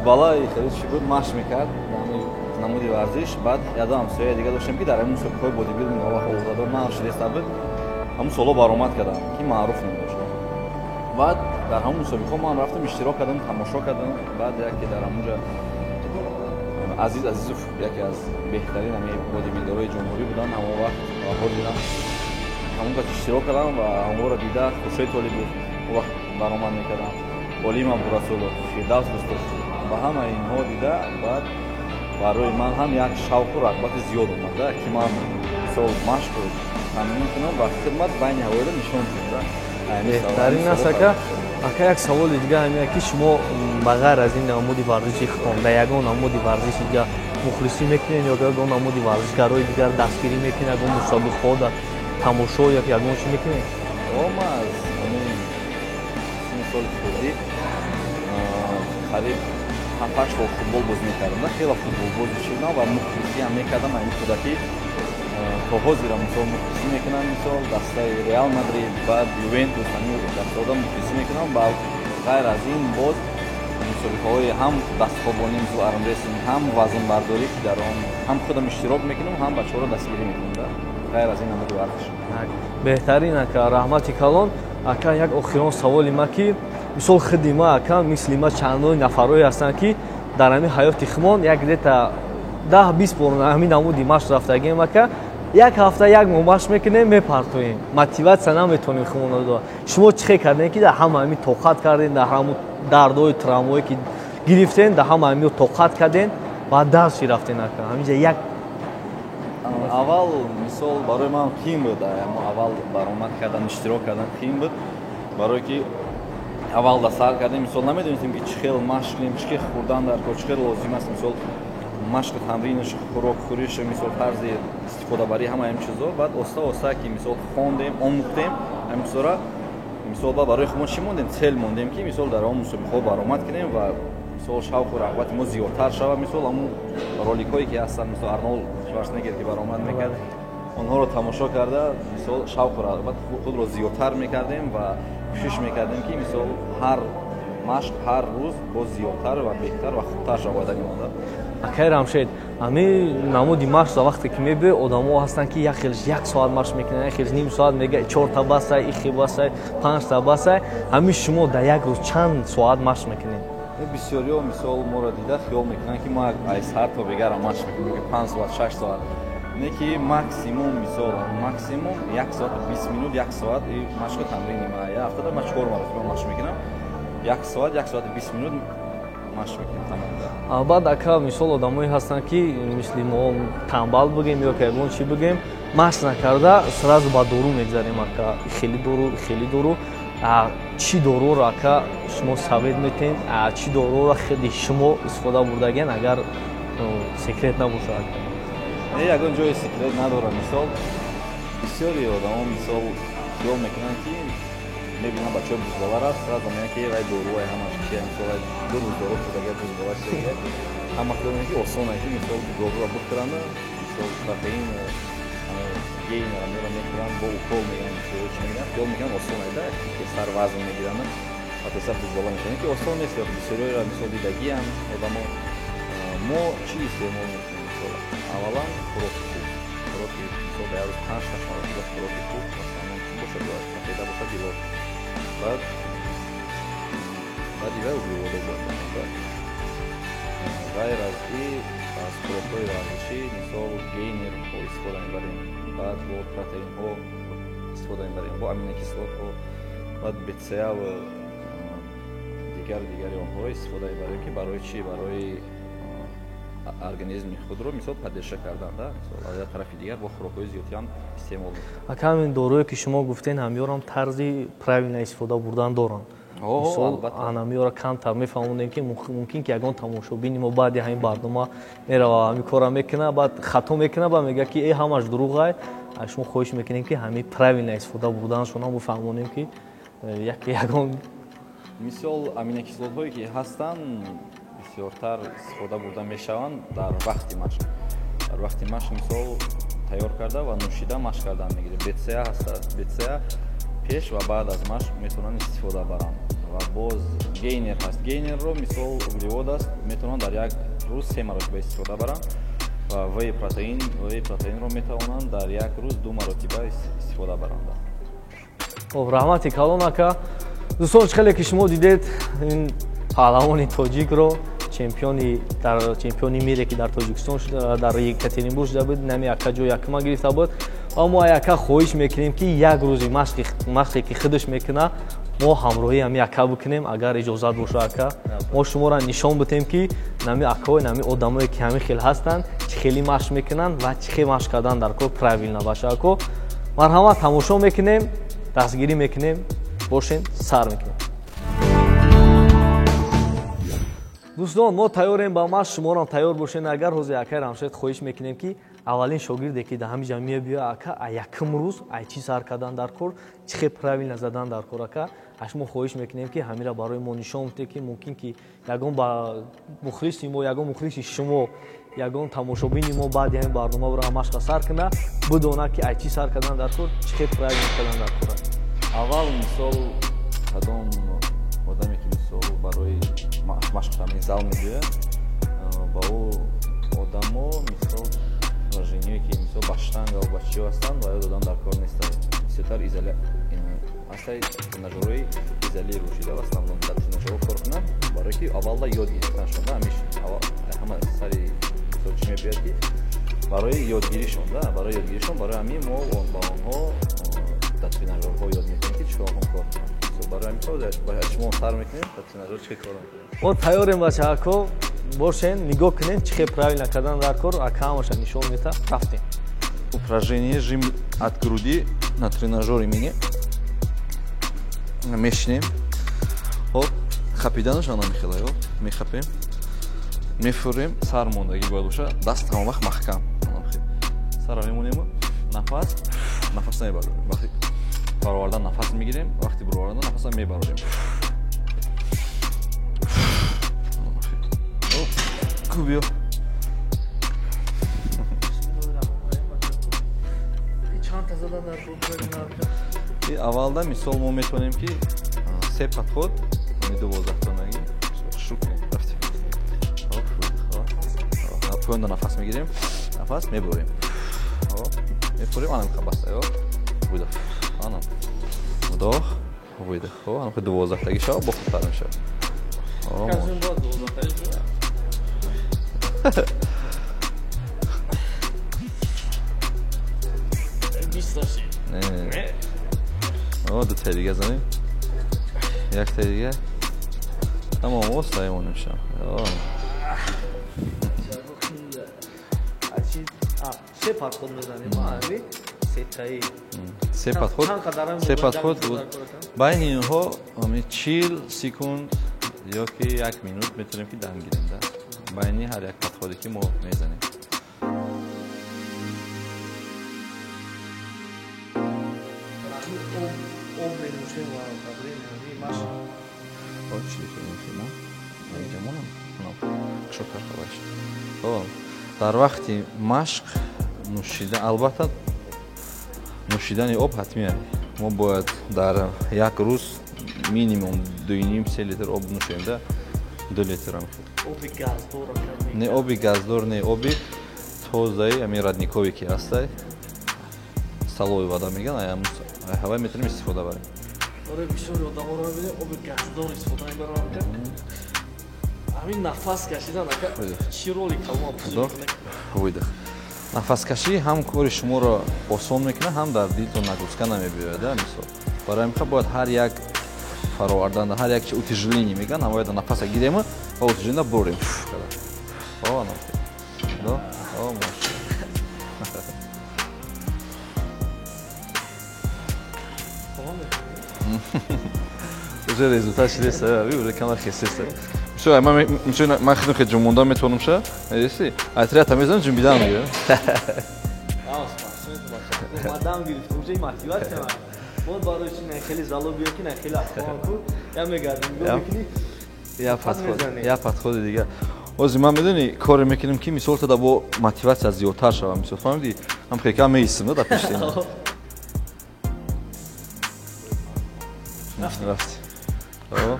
Бузбала хеле чӣ буд, машқ мекард намуди варзиш. Баъд ядо ҳамсояи дига доштем, ки дар ҳамин мусобиқаҳои бодибилдинг он вақт овозадор нав шудеста буд, ҳамун солҳо баромад кардам, ки маъруф ном дошт. Баъд дар ҳамун мусобиқаҳо ман рафтам, иштирок кардам, тамошо кардам. Баъд яке дар ҳамунҷа Азиз Азизов, яке аз беҳтарин ҳамин бодибилдерҳои ҷумҳурӣ буданд ҳамон вақт ва ҳозирам, ҳамон кас иштирок кардам ва онҳоро дида, Хуршед Толибов он вақт баромад мекардам, Олим Абдурасулов, Фирдавс Дӯстов ва ҳамаи инҳо дида, баъд барои ман ҳам як шавқу рағбати зиёд омада, ки ман мисол машқу тамрин кунам ва хидмат байни ҳавоиро нишон диҳам. Беҳтарин аст, ака. Ака, як саволи дига ҳамин, ки шумо ба ғайр аз ин намуди варзиши худтон дар ягон намуди варзиши дигар мухлисӣ мекунед ё ягон намуди варзишгарои дигар дастгирӣ мекунед, ягон мусобиқаҳо дар тамошо ё ягон чӣ мекунед? Ма аз ҳамин синни соли хурдӣ қариб 7-8 сол футбол бозӣ мекардам, хеле футболбозӣ шудам ва мухлисӣ ҳам мекардам. Ҳамин кӯдакӣ то ҳозира мисол мухлисӣ мекунам, мисол дастаи Реал Мадрид, баъд Ювентус, ҳамин дастаода мухлисӣ мекунам. Ва ғайр аз ин боз мусобиқаҳои ҳам дастхобонӣ, мисол армрестлинг, ҳам вазнбардорӣ, ки дар он ҳам худам иштирок мекунам, ҳам бачаҳоро дастгирӣ мекунам, ғайр аз ин намуди варзиш. Беҳтарин, ака, раҳмати калон. Ака, як охирон саволи ма, ки мисол худи ма, ака, мисли ма чандони нафарое ҳастанд, ки дар ҳамин ҳаёти худмон як где-то 10-20 бор ҳамин намуди машқ рафтагием, ака. Як ҳафта, як моҳ машқ мекунем, мепартоем, мотиватсия наметонем худмонро дод. Шумо чӣ хел кардем, ки дар ҳама ҳамин тоқат кардем, дар ҳамун дардҳои травмое ки гирифтем, дар ҳама ҳамин тоқат кардем ва дарси рафтем, ака, ҳаминҷа як? Аввал мисол барои ман қиин буд, аввал баромад кардан, иштирок кардан қиин буд, барое ки аввал да сар кардем, мисол намедонистем, ки чӣ хел машқ кунем, чӣ хел хӯрдан дар кор, чӣ хел лозим аст, мисол машқу тамринаш, хӯрокхӯриш, мисол тарзи истифодабарии ҳама ҳамин чизо. Баъд оста оста ки мисол хондем, омӯхтем ҳамин чизора, мисол ба барои худмон чӣ мондем, цель мондем, ки мисол дар он мусобиқаҳо баромад кунем ва мисол шавқу рағбати мо зиёдтар шавад. Мисол ҳамун роликҳое ки ҳастанд, мисол Арнолд Шварценеггер ки баромад мекард, онҳоро тамошо карда, мисол шавқу рағбат худро зиёдтар мекардем ва кӯшиш мекардем, ки мисол ҳар машқ, ҳар рӯз боз зиёдтар ва беҳтар ва хубтар шавад бадани мо. Акай Рамшед, ҳамин намуди машқ вақте ки мебиёй, одамо ҳастанд, ки як хелш як соат машқ мекунанд, як хелш ним соат, мега чорта басай, ихи басай, панҷта басай. Ҳамин шумо дар як рӯз чанд соат машқ мекунед? Бисёриҳо мисол моро дида хиёл мекунанд, ки мо ай сар то бегара машқ мекунем, ки 5 соат, 6 соат. Не, ки максимум, мисол максимум 1 соату 20 минут, як соат машқу тамрини ма. Як ҳафтада ма чор маротиба машқ мекунам, як соат, 1 соату 20 минут машқ мекунам, тамом. Баъд, ака, мисол одамое ҳастанд, ки мисли мо тамбал бигем ё ки ягон чӣ бигем, машқ накарда сразу ба дору мегзарем, ака, хеле дору, хеле дору. Чӣ доруро, ака, шумо совет метиҳед, чӣ доруро худи шумо истифода бурдагиен, агар секрет набошад, ака? Не, ягон ҷои секрет надорам. Мисол бисёри одамо мисол хиёл мекунанд, ки мебинам бачаҳои бузбалар аст, сразу мегӯянд, ки вай дорувай ҳамаш чия, мисол вай 2 рӯз дору хӯрдага бузбала шуда. Ҳама хиёл мекунанд, ки осон ки мисол доруро бихӯранд, мисол протеин гейнера мера мехӯранд, бо укол мегӯянд, бисёро чӣ мегӯянд, хиёл мекунанд осон айда, ки сар вазн мегиранд ва тесар бузбала мешаванд, ки осон нест. Бисёриро мисол дидагиам одамо. Мо чӣ истеъмол мекунем? Мисол аввалан хӯроки хуб, хӯроки мисол дар як рӯз панҷ шаш маротиба хӯроки хуб, масалан чӣ бошад, бояд сафеда бошад, белок, баъд дигар углеводо бояд бошад. Ғайр аз ин аз хӯрокҳои варзишӣ мисол гейнерҳо истифода мебарем, баъд бо протеинҳо истифода мебарем, бо аминокислотҳо, баъд БЦА ва дигар дигари онҳоро истифода мебарем, ки барои чӣ? Барои организми худро мисол поддержка кардан да. Мисол аз як тарафи дигар бо хӯрокҳои зиёдтиам истеъмол. Ака, ҳамин дорое, ки шумо гуфтен, ҳамёрам тарзи правильно истифода бурдан доранд? Мисол анамиёра камтар мефаҳмонем, ки мумкин ки ягон тамошобини мо баъди ҳамин барнома мерава, ҳамин корра мекуна, баъд хато мекуна, баъд мега, ки э, ҳамаш дурӯғай. Аз шумо хоҳиш мекунем, ки ҳамин правильно истифода бурданашонам бифаҳмонем, ки ягон. Мисол аминокислотҳое ки ҳастанд, бисёртар истифода бурда мешаванд дар вақти машқ. Дар вақти машқ мисол тайёр карда ва нӯшида машқ кардан мегирем. БЦА ҳаста, БЦА пеш ва баъд аз машқ метавонанд истифода баранд. Ва боз гейнер ҳаст. Гейнерро мисол углевод аст, метавонанд дар як рӯз 3 маротиба истифода баранд ва вей протеинро метавонанд дар як рӯз 2 маротиба истифода баранд. Хоб, раҳмати калон ака. Дӯстон, чӣ хеле ки шумо дидед, ин паҳлавони тоҷикро, чемпиони мире ки дар Тоҷикистон шуда, дар Екатеринбург шуда буд, нами ака ҷои якума гирифта буд. Ва мо ака хоҳиш мекунем ки як рӯзи машқе ки худаш мекуна, мо ҳамроҳи ҳами ака бикунем, агар иҷозат боша ака. Мо шуморо нишон бидем ки нами акаҳои, нами одамое ки ҳамин хел ҳастанд, чӣ хели машқ мекунанд ва чӣ хел машқ кардан дар кор правилно баша ако. Марҳамат, тамошо мекунем, дастгирӣ мекунем, бошен, сар мекунем. Дӯстон, мо тайёрем ба машқ, шуморам тайёр бошен. Агар ҳозир акаи Рамшед хоҳиш мекунем ки аввалин шогирде ки дар ҳамин ҷа мебиёяд, ака, а якум рӯз ай чӣ сар кардан дар кор, чӣ хел правилно задан дар кор, ака, аз шумо хоҳиш мекунем ки ҳамира барои мо нишон бидед, ки мумкин ки ягон ба мухлиси мо, ягон мухлиси шумо, ягон тамошобини мо баъди ҳамин барнома бира машқа сар кунад, бидонад ки ай чӣ сар кардан дар кор, чӣ хел правилно кардан дар кор. Аввал мисол кадом одаме ки мисол барои машқ ҳамин зал мебиёяд, ба ӯ одамо мисол упражнение ки мисол ба штанга ва ба чиё ҳастанд, ва ё додан дар кор нестанд. Бисёртар ҳастаи тренажерҳои изолирушида ва основном дар тренажерҳо кор кунанд, барое ки аввалда ёд гирифтаншон, да, ҳамиш ҳама сари мисол чӣ мебиёяд ки барои ёдгиришон, да, барои ёдгиришон, барои ҳамин мо ба онҳо дар тренажерҳо ёд медиҳем ки чӣ кор кунанд. Барои ҳамин кор шумо сар мекунем, дар тренажер чӣ кор мекунем. Мо тайёрем бачаҳако, бошен, нигоҳ кунем чӣ хел правилно кардан дар кор, ака ҳамаша нишон медиҳад. Рафтем. Упражнение жим от груди на тренажере мини. Мешинем. Хоб, хапиданаш ана мехелай, хоб, мехапем. Мефурем, сар мондагӣ бояд бошад, даст ҳама вақт маҳкам. Сарро мемонем, нафас, нафас намебарорем. Вақти баровардан нафас мегирем, вақти баровардан нафасро мебарорем. Кубио. Аввалда мисол мо метавонем ки 3 подход, 12 тонаги, шурӯъ кунем. Рафтем. Хоп, поёнда нафас мегирем, нафас мебурем. Хоп, мефурем, анам хабаста, хоп. Выдох. Анам. Вдох, выдох. Хоп, анам 12 таги шава, бо хубтар мешавад. Не. О, ду таи дига занем. Як таи дига. Тамом, оста имонем шам. Се подход мезанем, ами се таи. Се подход. Се подход буд. Байни инҳо ами 40 секунд ё ки 1 минут метавонем ки дам гирем, да. Байни ҳар як подходе ки мо мезанем. Об менӯшем ва дар ҳамин машқ. Дар вақти машқ нӯшидан, албатта нӯшидани об ҳатмӣ аст. Мо бояд дар як рӯз минимум 2,5-3 литр об нӯшем, да? 2 литр ам. Оби газдор не, оби газдор не, оби тозаи, ҳамин родникове ки ҳастай, столовый вода мегӯянд, ҳавай метавонем истифода барем. Барои бисёри одаморо мебинем, оби газдор истифода мебаранд. Ҳамин нафас кашидан ака чӣ роли калон бозӣ мекунад? Выдох. Нафаскашӣ ҳам кори шуморо осон мекунад, ҳам дар дилтон нагрузка намебиёяд, да, мисол. Барои ҳамин бояд ҳар як фаровардан, ҳар як утяжеление мегӯянд, ҳам бояд нафаса гирем ва утяжеление бурем. О, да, о, уже результат шидест, уже камар хесест. Всё, ман худам хеле ҷунбонда метавонам ша, медонисти? Отряд мезанам, ҷунбидан мегирам. Мадам гирифт, уже мотиватсия. Бод барои чи не хеле зало биё ки не хеле афғон ку, я мегардем, нигоҳ мекунӣ. Я подход, я подходи дигар. Ҳозир ман медонӣ коре мекунем ки мисол тада бо мотиватсия зиёдтар шавам, мисол фаҳмидӣ? Ҳам хеле кам меистам, да, дар пеши ин. Рафт. О.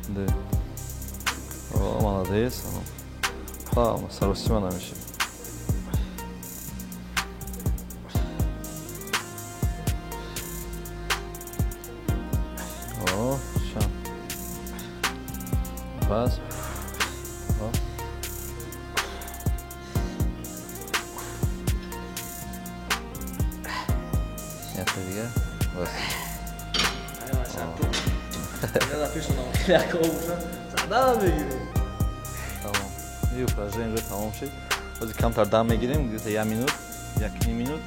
Ду. О, молодец. Плавно, саросима намеши. О, ша. Пас. О. Якта дига. Бас. Тамом. И упражнение уже тамом шид. Ҳозир камтар дам мегирем, где-то як минут, як ним минут.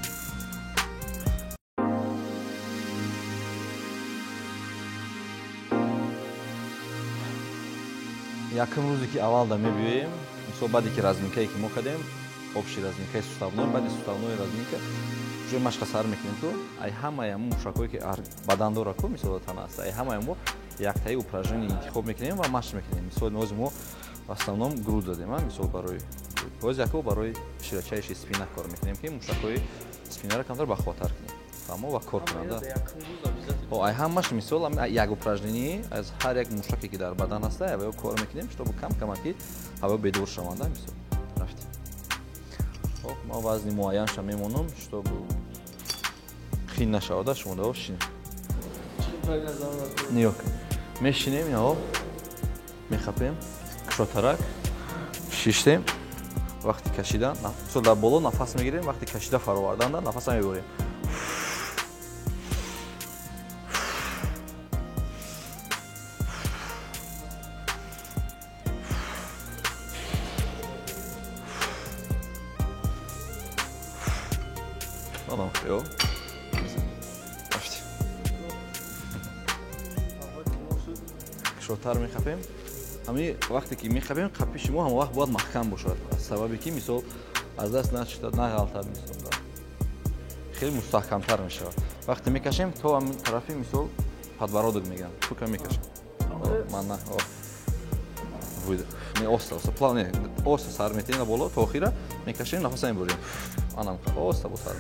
Якум рӯзе ки аввалда мебиёем, мисол баъде ки разминкае ки мо кардем, общий разминкаи суставной, баъди суставной разминка уже машқа сар мекунем ку, ай ҳамаи ҳамун мушакҳое ки бадан дора ку, мисол тана аст, ай ҳамаи мо яктаи упражнение интихоб мекунем ва машқ мекунем. Мисол ҳозир мо в основном груд дадем, мисол барои ҳозир яко барои широчайший спина кор мекунем, ки мушакҳои спинаро камтар бахваттар кунем. Фаҳмо ва кор кунанда. Ай ҳамаш мисол як упражнение аз ҳар як мушаке ки дар бадан аст, ай кор мекунем, чтобы кам камаки ҳаво бедор шаванда, мисол. Рафтем. Хоб, ма вазни муайянша мемонам, чтобы хин нашавада, шумо да шинем. Нигоҳ кун. Мешинем, яҳо. Мехапем, кушотарак, шиштем. Вақти кашидан, мисол дар боло нафас мегирем, вақти кашида фаровардан нафаса мебурем. Одам хел. Рафтем. Кушотар мехапем. Ҳами вақте ки мехапем, қапиши мо ҳама вақт бояд маҳкам бошад. Аз сабабе ки мисол аз даст начитад, нағалтад, мисол хеле мустаҳкамтар мешавад. Вақте мекашем то ҳамин тарафи мисол подбородок мегирам. Тука мекашем. Ман на. Выдох. Не оста, оста, плавно, оста сар метем на боло то охира мекашем, нафаса мебурем. Анам оста бо сар.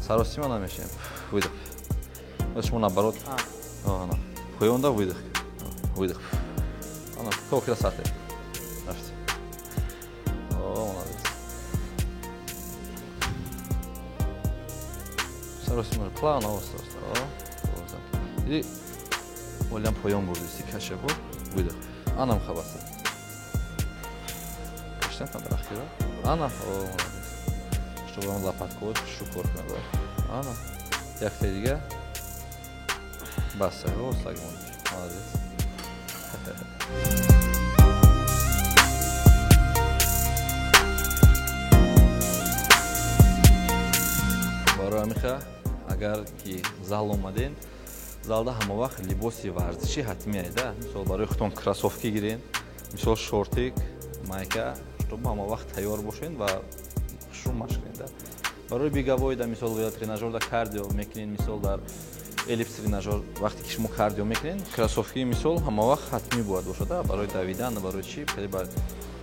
Саросима намешем. Выдох. Вот шумо наоборот. Ана. Поёнда выдох. Выдох. Ана, то охира сарте. Рафтем. О, молодец. Саросима плавно, оста, оста. О, и олям поён бурдисти каше буд. Выдох. Анам хабаса. Каштан там дар охира. Ана, о, молодец. Чтобы он лопатку шукор кунад. Ана, якта дига. Бас, о, сагмон. Молодец. Барои ҳамиха, агар ки зал омаден, залда ҳама вақт либоси варзишӣ ҳатмӣ айда. Мисол барои худтон кроссовки гирен, мисол шортик, майка, чтобы ҳама вақт тайёр бошен ва хушрӯ машқ кунед. Барои беговой да мисол велотренажёр да кардио мекунед, мисол дар эллипс тренажёр вақте ки шумо кардио мекунед, кроссовки мисол ҳама вақт ҳатмӣ бояд бошад, барои давидан, барои чӣ? Хеле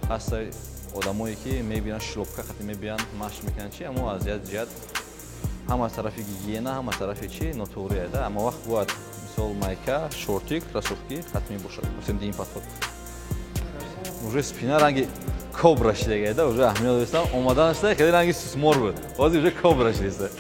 ҳаста одамое ки мебинанд шлёпка хати мебиёнд, машқ мекунанд чӣ, аммо аз як ҷиҳат ҳам аз тарафи гигиена, ҳам аз тарафи чӣ нотуғрӣ айда. Ҳама вақт бояд мисол майка, шортик, кроссовки ҳатмӣ бошад. Гуфтем ин подход. Уже спина ранги кобра шидаги айда, уже аҳамият достам, омаданаш хеле ранги сусмор буд. Ҳозир уже кобра шидаиста.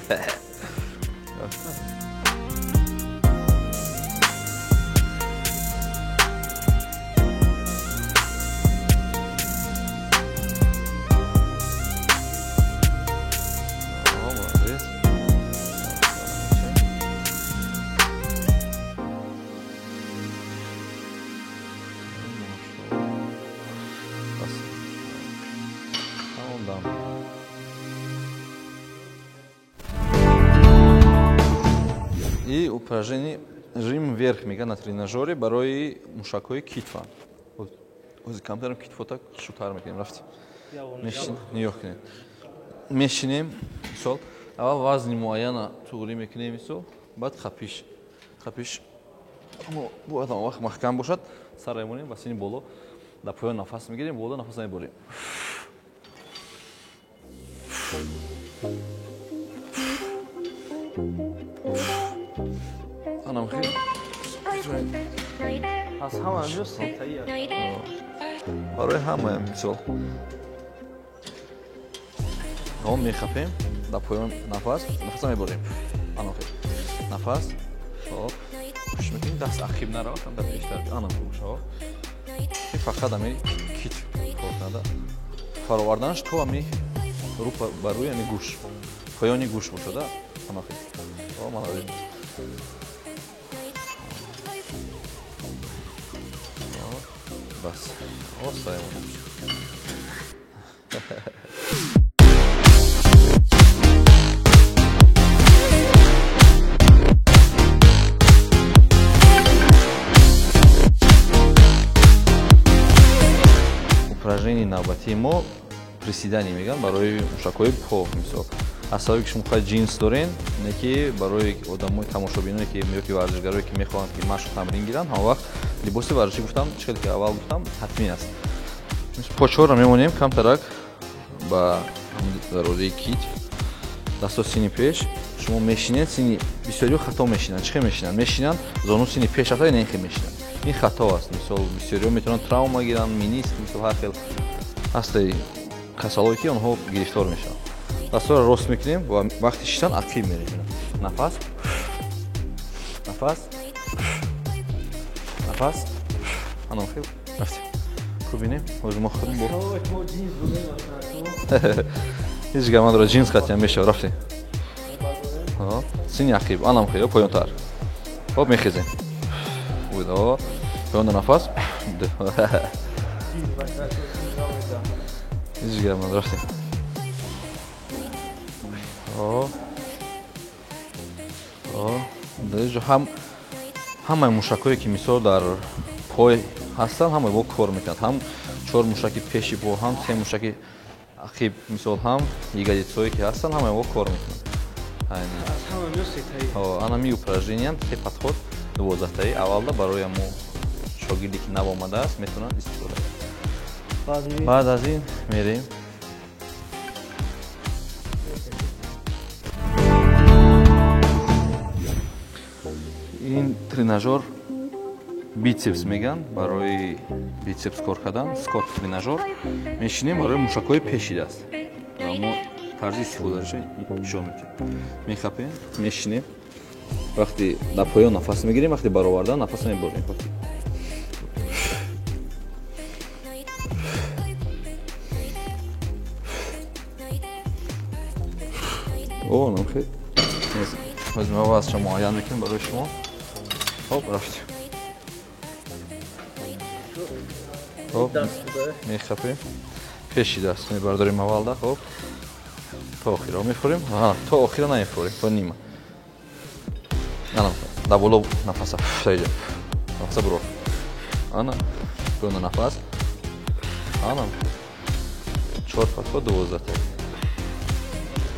И упражнение жим вверх мега на тренажёре барои мушакҳои китфа. Ҳозир камтарам китфота хушрӯтар мекунем. Рафтем. Нигоҳ кунед. Мешинем, мисол, аввал вазни муайяна туғрӣ мекунем, мисол, баъд хапиш. Хапиш бояд ҳама вақт маҳкам бошад. Сар мемонем ба сини боло, дар поён нафас мегирем, боло нафас намебурем. Аз ҳама ҷо сетаи аст. Барои ҳама мисол. Мо мехапем, дар поён нафас, нафаса меборем. Ана хел. Нафас. Хоб. Кӯшиш мекунем даст ақиб наравад, дар пештар. Ана бошад. Ки фақат ами кит кор кунада. Фароварданаш то ами рӯ ба рӯи ами гӯш. Поёни гӯш бошада. Ана хел. Хоб, мана бас. Оста упражнении навбатии мо приседание мегӯянд барои мушакҳои по. Мисол, аз сабаби ки шумо хоҳед ҷинс дорен, не ки барои одамои тамошобиное ки ё ки варзишгарое ки мехоҳанд ки машқ тамрин гиранд, ҳамон вақт либоси варзишӣ гуфтам, чӣ хел ки аввал гуфтам, ҳатмӣ аст. Почҳоро мемонем камтарак ба дарозаи кит, дасто сини пеш, шумо мешинед, сини бисёриҳо хато мешинанд. Чӣ хел мешинанд? Мешинанд, зону сини пеш рафта, ин хел мешинанд. Ин хато аст. Мисол, бисёриҳо метавонанд травма гиранд, мениск, мисол ҳар хел ҳастаи касалое ки онҳо гирифтор мешаванд. Дастҳоро рост мекунем ва вақти шиштан ақиб мерезем. Нафас, нафас, нафас. Ана хел рафтем. Кубинем, ҳозир мо худм бо ҳеҷ гап надорад, ҷинс қатъиян мешавад. Рафтем. Сини ақиб, анам хел поёнтар. Хоб, мехезем. Поёнда нафас. Ҳеҷ гап надорад, рафтем. Ҳамаи мушакҳое ки мисол дар пой ҳастанд, ҳамаи во кор мекунанд. Ҳам 4 мушаки пеши по, ҳам 3 мушаки ақиб, мисол ҳам ягодицое ки ҳастанд, ҳамаи во кор мекунанд. Анами упражнениям се подход 12таи аввалда барои мо шогирде ки нав омадааст метавонад истифода барад. Баъд аз ин мерем ин тренажер бицепс мегӯянд, барои бицепс кор кардан, скот тренажер. Мешинем барои мушакҳои пеши даст. Ва мо тарзи истифодаашро нишон медиҳем. Мехапем, мешинем. Вақти дар поён нафас мегирем, вақти баровардан нафас меборем. О, намхел. Ҳозир мо вазнро муайян мекунем барои шумо. Хоб, рафтем. Хоб, мехапем. Пеши даст мебардорем аввалда, хоб. То охиро мефурем. То охиро намефурем, то нима. Ана, дар боло нафаса. Таиҷа. Нафаса буро. Ана, гона нафас. Ана. 4 подход 12 та.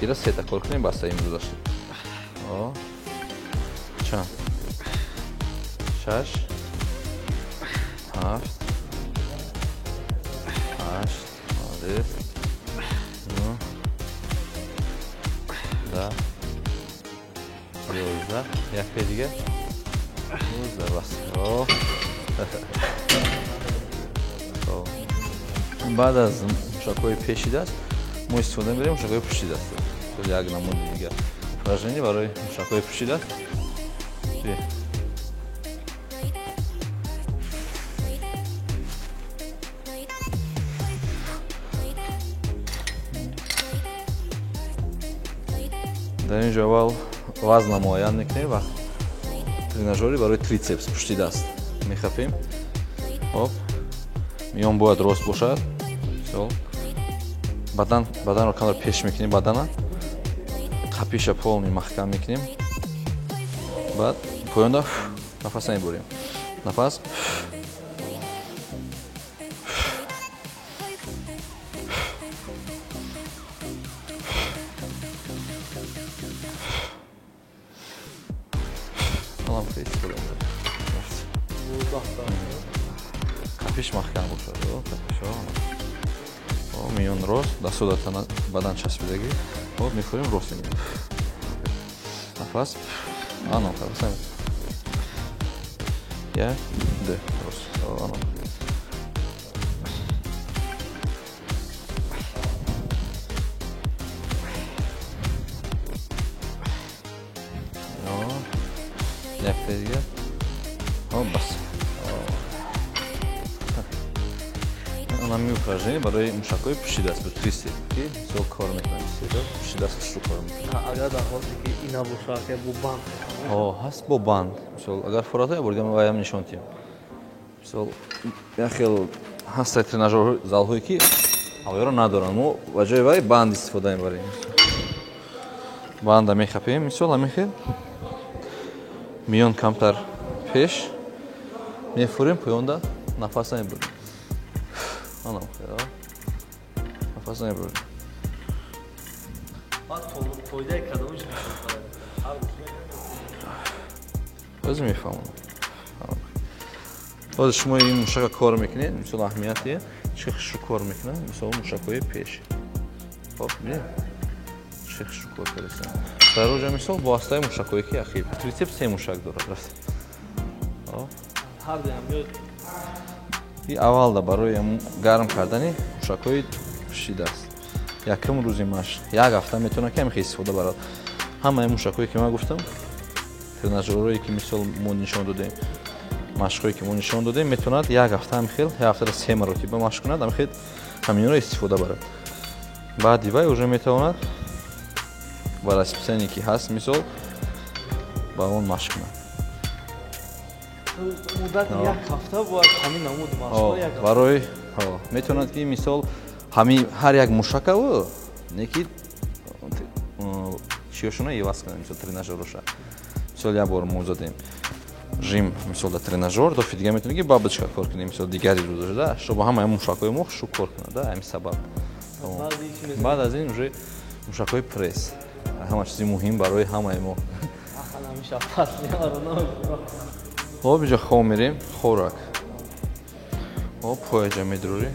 Ира сета кор кунем, баста имрӯзаш. Чанд? 6 7 8 9 10 11 якте дига 19 бас. Баъд аз мушакҳои пеши даст мо истифода мебарем мушакҳои пушти даст. Як намуди дигар упражнение барои мушакҳои пушти даст. Дар ин ҷо аввал вазна муайян мекунем ва тренажери барои трицепс пушти даст мехапем. Хоб, миён бояд рост бошад. Мисол, баданро камтар пеш мекунем, бадана қапиша полный маҳкам мекунем. Баъд поёнда нафас мебурем. Нафас. Қапиш маҳкам бошад. Қапишо. Миён рост, дасту дар тана бадан часпидагӣ. Хоб, мехӯрем рост мегирем. Нафас. Ана, нафас. 1, 2, рост. Якта дигар. Бас. Онами упражнение барои мушакҳои пушти даст буд, трицепс, ки мисол кор мекунад, пушти даст хушрӯ кор мекунад. Агар дар ҳолате ки ина бошад, бо банд? Ҳаст бо банд. Мисол, агар фурсат ё бурдам, ваям нишон диҳам. Мисол, як хел ҳаст тренажер залҳое, ки ҳавоеро надоранд, мо ба ҷои вай банд истифода мебарем. Банда мехапем, мисол, ҳамин хел миён камтар пеш мефурем, поёнда нафас намебурем. Анам хел нафас намебурем. Фоидаи кадомиш? Ҳозир мефаҳмам. Ҳозир шумо ин мушака кор мекунед, мисол, аҳамияти чӣ хушрӯ кор мекунад, мисол, мушакҳои пеш. Хоб, бинед, чӣ хушрӯ кор кардастам. Дар оҷа, мисол, бо ҳастаи мушакҳое ки ахир трицепс се мушак дорад. И аввалда барои гарм кардани мушакҳои пушти даст. Якум рӯзи машқ як ҳафта метавонад ки ҳамихел истифода барад. Ҳамаи мушакҳое ки ман гуфтам, тренажерҳое ки, мисол, мо нишон додем, машқҳое ки мо нишон додем, метавонад як ҳафта ҳамихел, як ҳафтада се маротиба машқ кунад, ҳамихел ҳаминро истифода барад. Баъди вай уже метавонад ба расписание, ки ҳаст, мисол, ба он машқ кунад. Муддати як ҳафта бояд ҳамин намуди машқҳо? Барои метавонад ки, мисол, ҳамин ҳар як мушакаву не ки чиёшона иваз кунад, мисол, тренажероша. Мисол, як бор мо задем жим, мисол, да тренажер, дафи дига метавонем ки бабочка кор кунем, мисол, дигари рӯзаш, да, чтобы ҳамаи мушакҳои мо хушрӯ кор кунад, да, ҳамин сабаб. Баъд аз ин уже мушакҳои пресс, ҳама чизи муҳим барои ҳамаи мо. Хоб, иҷа хоб мерем, хӯрак. Хоб, пояҷа медурӣ.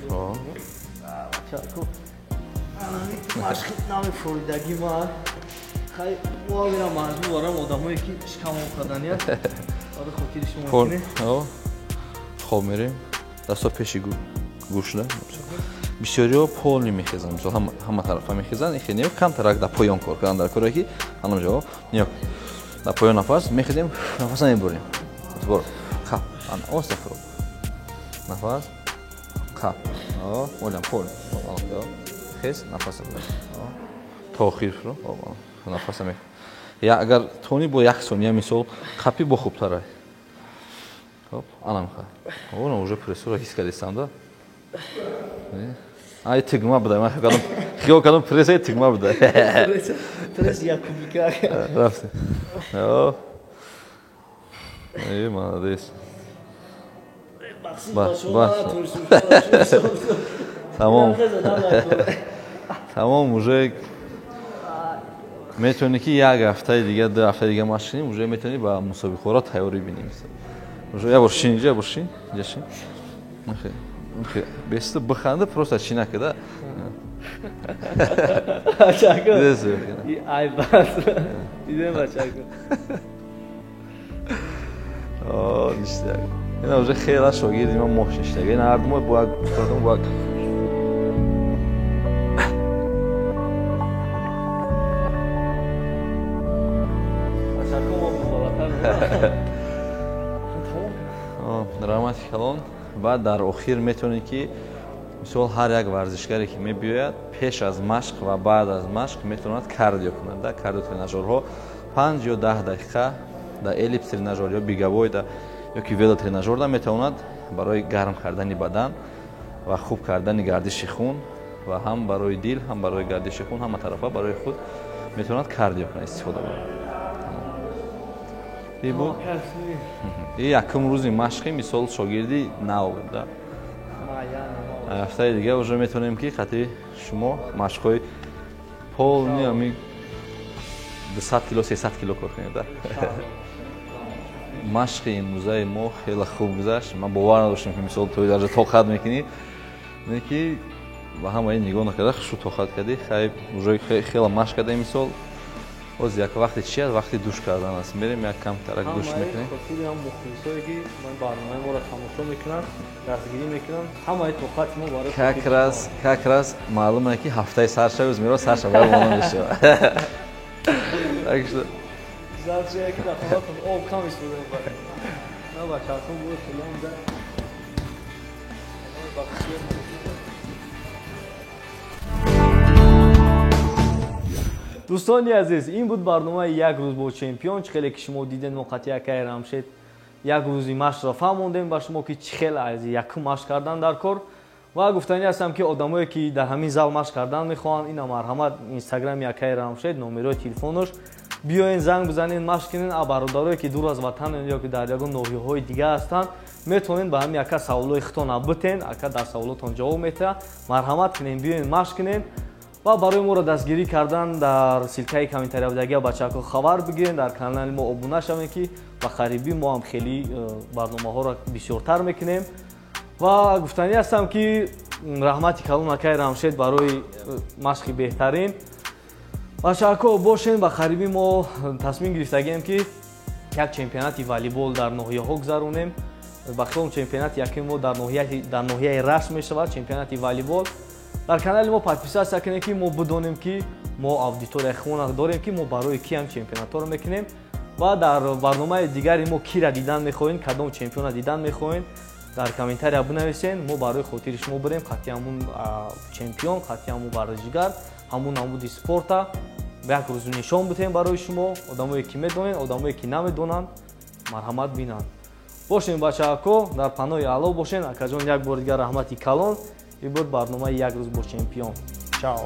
Нами фоидаги ма хай мо маҷбур барам, одамое ки шикамон кардания барои хотири шумо. Хоб мерем, дасто пеши гӯшда. Бисёриҳо полный мехезанд, мисол, ҳама тарафа мехезанд. Ихе не, камтарак дар поён кор кардан дар коре ки ҳанамҷо ниё, дар поён нафас мехезем, нафас намебурем. Бор хап, оста фуро, нафас, хап, олям пол хез, нафас то охир фуро, нафас. Я агар тони бо як сония, мисол, хапи, бо хубтара. Хоб, анам ха, она уже прессура ҳис кардистам, да. Ай, тигма буда, ман хиёл кардам пресс, ай, тигма буда. Пресс як кубика. Рафтем. Эй, молодец. Бас, бас. Тамом. Тамом, уже метавонӣ ки як ҳафтаи дига, 2 ҳафтаи дига машқ кунем, уже метавонӣ ба мусобиқаҳоро тайёрӣ бинем. Уже як бор шин инҷа, як бор шин, инҷа шин. Беста биханда, просто чӣ накарда. Ай, бас. Идем, бачако. О, ништяк. Ина уже хела шогирди ма моҳ ништяк. Ина ҳар ду моҳ бояд устодам бояд. Бачако, мо болотар. Раҳмати калон. Баъд дар охир метавонед ки, мисол, ҳар як варзишгаре ки мебиёяд, пеш аз машқ ва баъд аз машқ метавонад кардио кунад. Да кардио тренажерҳо 5 ё 10 дақиқа да эллипс тренажер ё беговой да ё ки велотренажер да метавонад барои гарм кардани бадан ва хуб кардани гардиши хун, ва ҳам барои дил, ҳам барои гардиши хун, ҳама тарафа барои худ метавонад кардио кунад, истифода барад. И буд и якум рӯзи машқи, мисол, шогирди нав буд, да. Ҳафтаи дига уже метавонем ки қати шумо машқҳои полный ами 200 кило, 300 кило кор кунем, да. Машқи имрӯзаи мо хеле хуб гузашт. Ман бовар надоштам ки, мисол, то дарҷа тоқат мекунӣ, не ки ба ҳамаи нигоҳ накарда хушу тоқат кардӣ. Хай, уже хеле машқ кардем, мисол. Боз як вақти чи аст? Вақти душ кардан аст. Мерем як кам тарак душ мекунем. Хотири ҳам мухлисое ки ман барномаи моро тамошо мекунанд, дастгирӣ мекунанд, ҳамаи тоқати мо барои как раз, как раз маълум е ки ҳафтаи сар шава, меро сар шава вона мешава. Так что завтра ки дар хонатон об кам истифода мебаред. На бачаҳо буд тулон да. Дӯстони азиз, ин буд барномаи як рӯз бо чемпион. Чӣ хеле ки шумо диден, мо қатъи акаи Рамшед як рӯзи машқро фаҳмондем ба шумо, ки чӣ хел аз якум машқ кардан дар кор. Ва гуфтанӣ ҳастам, ки одамое ки дар ҳамин зал машқ кардан мехоҳанд, ина марҳамат, инстаграми акаи Рамшед, номерои телефонош, биёен занг бизанен, машқ кунен. А бародарое ки дур аз ватан ё ки дар ягон ноҳияҳои дига ҳастанд, метавонед ба ҳамин ака саволҳои худтон битен, ака дар саволотон ҷавоб метиҳад. Марҳамат кунен, биёен машқ кунен. Ва барои моро дастгирӣ кардан дар ссылкаи комментария бачаҳо хабар бигирен, дар канали мо обуна шавем, ки ба қарибӣ мо ҳам хеле барномаҳоро бисёртар мекунем. Ва гуфтанӣ ҳастам, ки раҳмати калон акаи Рамшед барои машқи беҳтарин. Бачаҳо бошен, ба қарибӣ мо тасмим гирифтагием, ки як чемпионати волейбол дар ноҳияҳо гузаронем. Ба хиёлам чемпионати якуми мо дар ноҳияи Рашт мешавад, чемпионати волейбол. Дар канали мо подписаться кунед, ки мо бидонем, ки мо аудиторияи худро дорем, ки мо барои киам чемпионатҳоро мекунем. Ва дар барномаи дигари мо кира дидан мехоҳем, кадом чемпиона дидан мехоҳем, дар комментария бинависен. Мо барои хотири шумо бирем қатъи ҳамун чемпион, қатъи ҳамун варзишгар, ҳамун намуди спорта як рӯз нишон битем барои шумо. Одамое ки медонед, одамое ки намедонанд, марҳамат бинанд. Бошем бачаҳако, дар паноҳи Аллоҳ бошен. Акаҷон, як бор дигар раҳмати калон. Ин буд барномаи як рӯз бо чемпион. Чао.